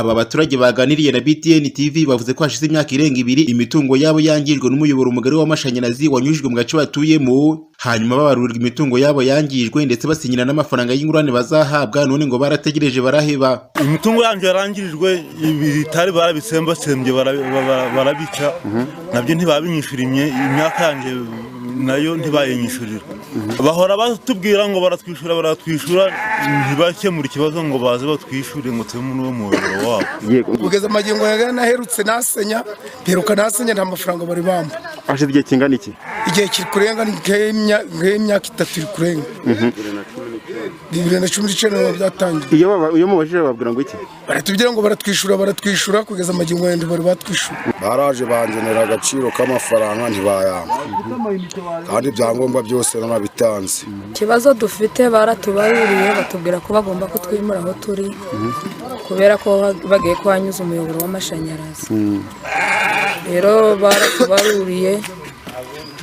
Aba baturage baganiriye na BTN TV bavuze ko hashize imyaka irenga 2 imitungo yabo yangijwe n'umuyoboro mugari w'amashanyarazi wanyujijwe mu gace batuyemo, hanyuma babarurirwa imitungo yabo yangijwe ndetse basinyira n'amafaranga y'ingurane bazahabwa, none ngo barategereje baraheba. Imitungo yanjye yarangirijwe ibitari barabitsembatsembye barabica, nabyo ntibabinyishura, imyaka yanjye nayo ntibayinyishurira. Bahora batubwira ngo baratwishyura baratwishyura, ntibakemura ikibazo ngo baze batwishyure ngo tube muri uwo muyoboro wabo. Kugeza amagingo naherutse nasenya, mperuka nasenya nta mafaranga bari bampa. Hashize igihe kingana iki? Igihe kiri kurenga nk'imyaka 3 iri kurenga. 2019 byatangiye. Iyo mubajije bababwira ngo iki? Baratubwira ngo baratwishyura baratwishyura, kugeza amagingo bari batwishyura. Baraje bangenera agaciro k'amafaranga ntibayampa, kandi ibyangombwa byose narabitanze. Ikibazo dufite baratubaruriye batubwira ko bagomba kutwimura aho turi kubera ko bagiye kuhanyuza umuyoboro w'amashanyarazi. Rero baratubaruriye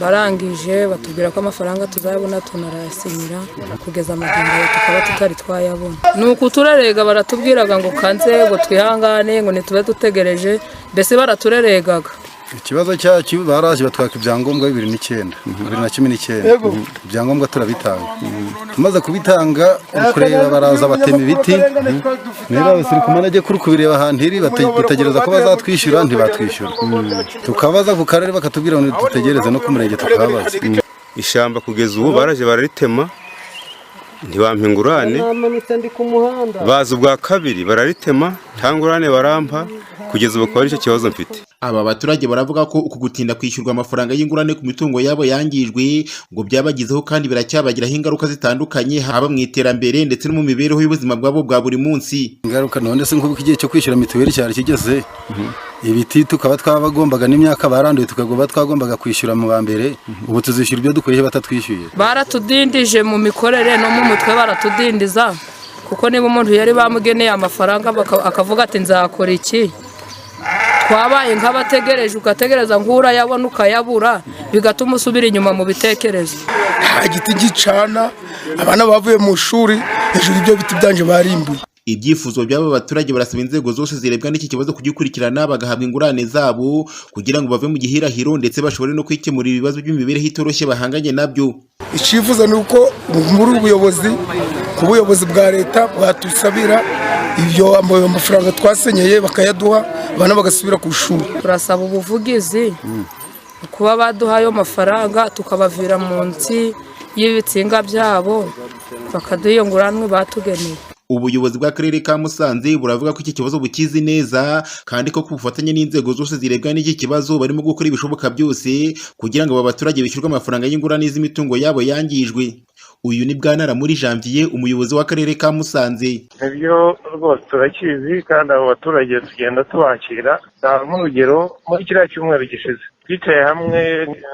barangije batubwira ko amafaranga tuzayabona tunarayasinyira, kugeza amagingo tukaba tutari twayabona. Nuko turarega baratubwiraga ngo kanze ngo twihangane ngo nitube dutegereje, mbese baratureregaga. Ikibazo cyacu baraje batwaka ibyangombwa 2009 2019, ibyangombwa turabitanga. Tumaze kubitanga kureba baraza batema ibiti, niba basiri kumanage kuri kubireba ahantu iri bategereza ko bazatwishyura ntibatwishyura. Tukabaza ku karere bakatubwira ngo dutegereze, no ku murenge tukabaza. Ishyamba kugeza ubu baraje bararitema ntibampa ingurane, baza ubwa kabiri bararitema nta ngurane barampa, kugeza ubu akaba aricyo kibazo mfite. Aba baturage baravuga ko uku gutinda kwishyurwa amafaranga y'ingurane ku mitungo yabo yangijwe ngo byabagizeho kandi biracyabagiraho ingaruka zitandukanye, haba mu iterambere ndetse no mu mibereho y'ubuzima bwabo bwa buri munsi. Ingaruka none se nk'uko igihe cyo kwishyura mituweli cyari kigeze, ibiti tukaba twabagombaga n'imyaka baranduye tukagomba twagombaga kwishyura mu ba mbere, ubu tuzishyura ibyo dukoresha batatwishyuye. Baratudindije mu mikorere no mu mutwe baratudindiza, kuko niba umuntu yari bamugeneye amafaranga akavuga ati nzakora iki, twabaye nk'abategereje, ugategereza nk'urayabona ukayabura, bigatuma usubira inyuma mu bitekerezo. Nta giti gicana, abana bavuye mu shuri hejuru ibyo biti byanje barimbuye. Ibyifuzo by'aba baturage barasaba inzego zose zirebwa n'iki kibazo kugikurikirana bagahabwa ingurane zabo kugira ngo bave mu gihirahiro ndetse bashobore no kwikemurira ibibazo by'imibereho itoroshye bahanganye nabyo. Icyifuzo ni uko muri ubuyobozi ku buyobozi bwa leta bwatusabira ibyo amafaranga twasenyeye bakayaduha, abana bagasubira ku ishuri. Turasaba ubuvugizi kuba baduha ayo mafaranga tukabavira munsi y'ibitsinga byabo bakaduha iyo nguranwe batugeneye. Ubuyobozi bw'akarere ka Musanze buravuga ko iki kibazo bukizi neza kandi ko ku bufatanye n'inzego zose zirebwa n'iki kibazo barimo gukora ibishoboka byose kugira ngo aba baturage bishyurwe amafaranga y'ingurane z'imitungo yabo yangijwe. Uyu ni Bwana Ramuri Janvier, umuyobozi w'akarere ka Musanze. Nibyo rwose turakizi kandi abo baturage tugenda tubakira. Nk'urugero muri kiriya cyumweru gishize twicaye hamwe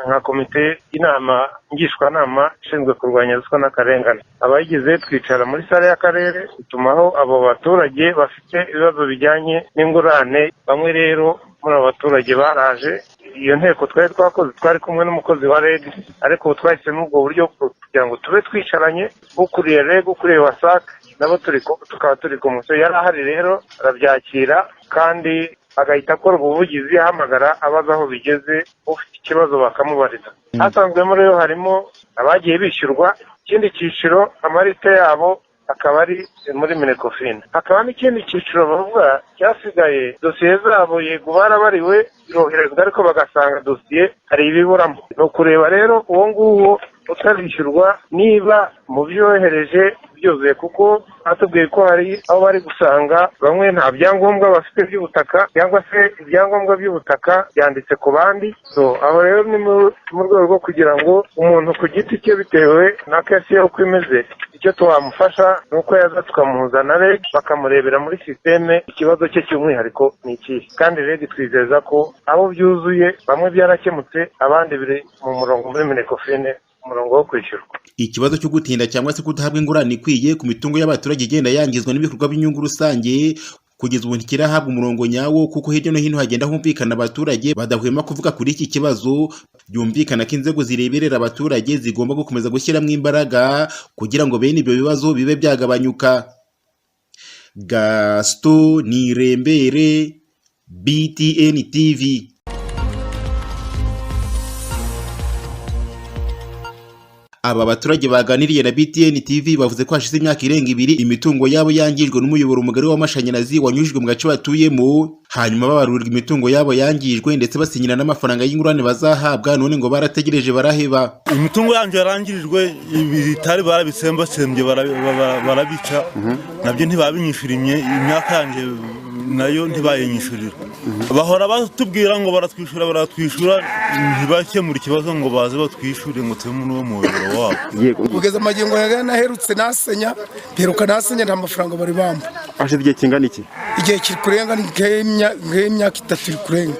nka komite y'inama ngishwanama ishinzwe kurwanya ruswa n'akarengane, abayigize twicara muri sale y'akarere bitumaho abo baturage bafite ibibazo bijyanye n'ingurane. Bamwe rero muri abo baturage baraje, iyo nteko twari twakoze twari kumwe n'umukozi wa REG, ariko ubu twahisemo ubwo buryo kugira ngo tube twicaranye, ukuriye REG, ukuriye WASAC nabo tukaba turi kumwe. Yari ahari rero arabyakira kandi agahita akora ubuvugizi, ahamagara abaza aho bigeze, ufite ikibazo bakamubariza. Hasanzwemo rero harimo abagiye bishyurwa, ikindi cyiciro amarite yabo akaba ari muri Minecofin, hakaba n'ikindi cyiciro bavuga cyasigaye dosiye zabo yego barabariwe biroherezwa, ariko bagasanga dosiye hari ibiburamo. Ni ukureba rero uwo nguwo utarishyurwa niba mu byohereje byuzuye, kuko batubwiye ko hari aho bari gusanga bamwe nta byangombwa bafite by'ubutaka cyangwa se ibyangombwa by'ubutaka byanditse ku bandi. So aho rero ni mu rwego rwo kugira ngo umuntu ku giti cye bitewe na kesi ye uko imeze, icyo twamufasha ni uko yaza tukamuhuza na REG bakamurebera muri sisiteme ikibazo cye cy'umwihariko ni ikihe. Kandi REG twizeza ko abo byuzuye bamwe byarakemutse, abandi biri mu murongo muri Minecofin, umurongo wo kwishyurwa. Ikibazo cyo gutinda cyangwa se kudahabwa ingurane ikwiye ku mitungo y'abaturage igenda yangizwa n'ibikorwa by'inyungu rusange kugeza ubu ntikirahabwa umurongo nyawo, kuko hirya no hino hagenda humvikana abaturage badahwema kuvuga kuri iki kibazo. Byumvikana ko inzego zireberera abaturage zigomba gukomeza gushyiramo imbaraga kugira ngo bene ibyo bibazo bibe byagabanyuka. Gaston Nirembere, BTN TV. Aba baturage baganiriye na BTN TV bavuze ko hashize imyaka irenga 2 imitungo yabo yangijwe n'umuyoboro mugari w'amashanyarazi wanyujijwe mu gace batuyemo, hanyuma babarurirwa imitungo yabo yangijwe ndetse basinyira n'amafaranga y'ingurane bazahabwa, none ngo barategereje baraheba. Imitungo yanjye yarangirijwe ibitari barabitsembatsembye barabica, nabyo ntibabinyishyura, imyaka yanjye nayo ntibayinyishyurira. Bahora batubwira ngo baratwishyura ntibakemura ikibazo ngo baze batwishyure ngo tube muri uwo muyoboro wabo. Kugeza amagingo naherutse nasenya, mperuka nasenya nta mafaranga bari bampa. Hashize igihe kingana iki? Igihe kiri kurenga nk'imyaka 3 iri kurenga.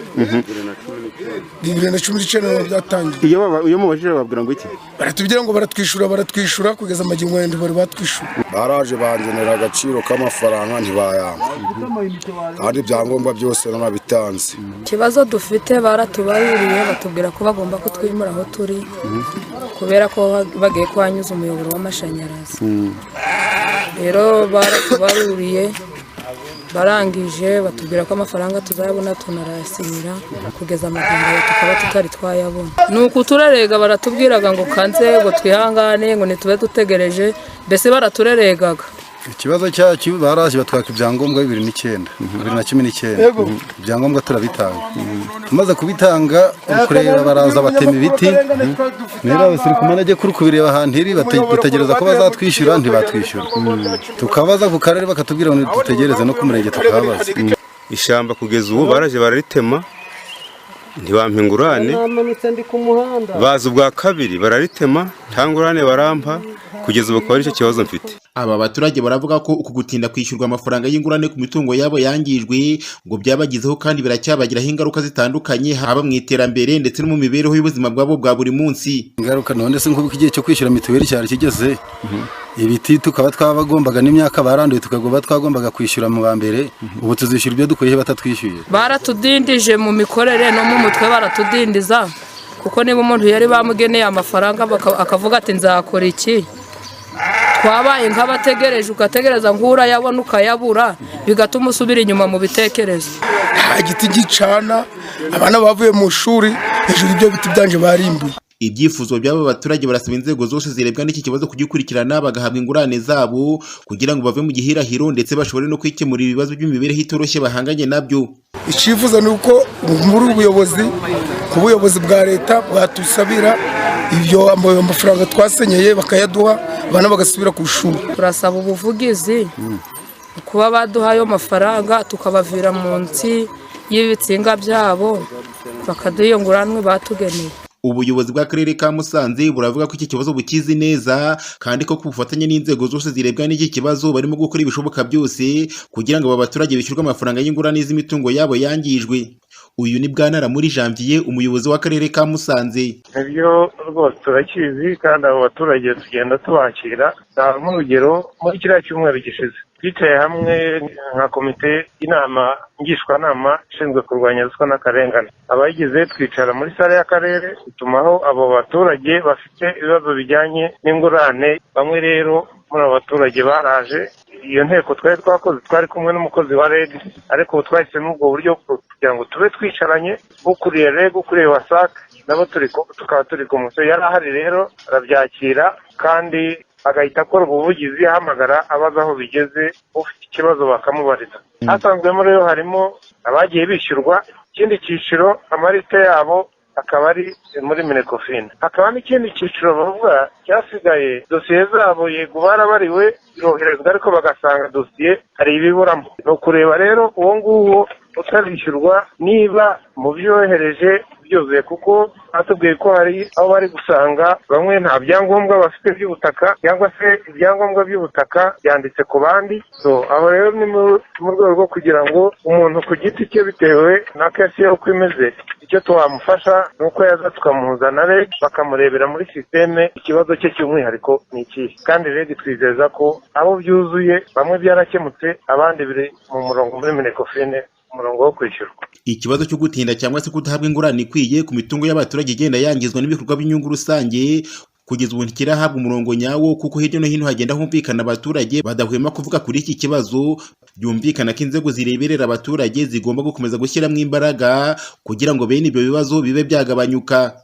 2019 byatangiye. Iyo mubajije bababwira ngo iki? Baratubwira ngo baratwishyura kugeza amagingo bari batwishyura. Baraje bangenera agaciro k'amafaranga ntibayampa, kandi ibyangombwa byose narabitanze. Ikibazo dufite baratubaruriye batubwira ko bagomba kutwimura aho turi kubera ko bagiye kuhanyuza umuyoboro w'amashanyarazi. Rero baratubaruriye barangije batubwira ko amafaranga tuzayabona tunarayasinyira, kugeza amagingo tukaba tutari twayabona. Nuko turarega baratubwiraga ngo kanze ngo twihangane ngo nitube dutegereje, mbese baratureregaga. Ikibazo cyacu baraje batwaka ibyangombwa 2009, 2019. Ibyangombwa turabitanga. Tumaze kubitanga kureba baraza batema ibiti. Niba abasiri kumanage kuri kubireba ahantu iri bategereza ko bazatwishyura ntibatwishyura. Tukabaza ku karere bakatubwira ngo dutegereze no ku murenge tukabaza. Ishyamba kugeza ubu baraje bararitema ntibampa ingurane. Baza ubwa kabiri bararitema nta ngurane barampa, kugeza ubu akaba aricyo kibazo mfite. Aba baturage baravuga ko uku gutinda kwishyurwa amafaranga y'ingurane ku mitungo yabo yangijwe ngo byabagizeho kandi biracyabagiraho ingaruka zitandukanye, haba mu iterambere ndetse no mu mibereho y'ubuzima bwabo bwa buri munsi. Ingaruka none se nk'uko igihe cyo kwishyura mituweli cyari kigeze, ibiti tukaba twabagombaga n'imyaka baranduye tukagomba twagombaga kwishyura mu ba mbere, ubu tuzishyura ibyo dukoye batatwishyuye. Baratudindije mu mikorere no mu mutwe baratudindiza, kuko niba umuntu yari bamugeneye amafaranga akavuga ati nzakora iki, twabaye nk'abategereje, ugategereza nk'urayabona ukayabura, bigatuma usubira inyuma mu bitekerezo. Nta giti gicana, abana bavuye mu shuri hejuru ibyo biti byanje barimbuye. Ibyifuzo by'aba baturage barasaba inzego zose zirebwa n'iki kibazo kugikurikirana bagahabwa ingurane zabo kugira ngo bave mu gihirahiro ndetse bashobore no kwikemurira ibibazo by'imibereho itoroshye bahanganye nabyo. Icyifuzo ni uko muri ubuyobozi, ku buyobozi bwa leta bwatusabira ibyo amafaranga twasenyeye bakayaduha, abana bagasubira ku ishuri. Turasaba ubuvugizi kuba baduha ayo mafaranga tukabavira munsi y'ibitsinga byabo bakaduha iyo nguranwe batugeneye. Ubuyobozi bw'akarere ka Musanze buravuga ko iki kibazo bukizi neza kandi ko ku bufatanye n'inzego zose zirebwa n'iki kibazo barimo gukora ibishoboka byose kugira ngo aba baturage bishyurwe amafaranga y'ingurane z'imitungo yabo yangijwe. Uyu ni Bwana Ramuri Janvier, umuyobozi w'akarere ka Musanze. Nibyo rwose turakizi kandi abo baturage tugenda tubakira. Nk'urugero muri kiriya cyumweru gishize twicaye hamwe nka komite y'inama ngishwanama ishinzwe kurwanya ruswa n'akarengane, abayigize twicara muri sale y'akarere bitumaho abo baturage bafite ibibazo bijyanye n'ingurane. Bamwe rero muri abo baturage baraje, iyo nteko twari twakoze twari kumwe n'umukozi wa REG, ariko ubu twahisemo ubwo buryo kugira ngo tube twicaranye, ukuriye REG, ukuriye WASAC nabo tukaba turi kumwe. Yari ahari rero arabyakira kandi agahita akora ubuvugizi, ahamagara abaza aho bigeze, ufite ikibazo bakamubariza. Hasanzwemo rero harimo abagiye bishyurwa, ikindi cyiciro amarite yabo akaba ari muri Minecofin, hakaba n'ikindi cyiciro bavuga cyasigaye dosiye zabo yego barabariwe biroherezwa, ariko bagasanga dosiye hari ibiburamo. Ni ukureba rero uwo nguwo utarishyurwa niba mu byohereje byuzuye, kuko batubwiye ko hari aho bari gusanga bamwe nta byangombwa bafite by'ubutaka cyangwa se ibyangombwa by'ubutaka byanditse ku bandi. So aho rero ni mu rwego rwo kugira ngo umuntu ku giti cye bitewe na kesi ye uko imeze, icyo twamufasha ni uko yaza tukamuhuza na REG bakamurebera muri sisiteme ikibazo cye cy'umwihariko ni ikihe. Kandi REG twizeza ko abo byuzuye bamwe byarakemutse, abandi biri mu murongo muri Minecofin, umurongo wo kwishyurwa. Ikibazo cyo gutinda cyangwa se kudahabwa ingurane ikwiye ku mitungo y'abaturage igenda yangizwa n'ibikorwa by'inyungu rusange kugeza ubu ntikirahabwa umurongo nyawo, kuko hirya no hino hagenda humvikana abaturage badahwema kuvuga kuri iki kibazo, Byumvikana ko inzego zireberera abaturage zigomba gukomeza gushyiramo imbaraga kugira ngo bene ibyo bibazo bibe byagabanyuka.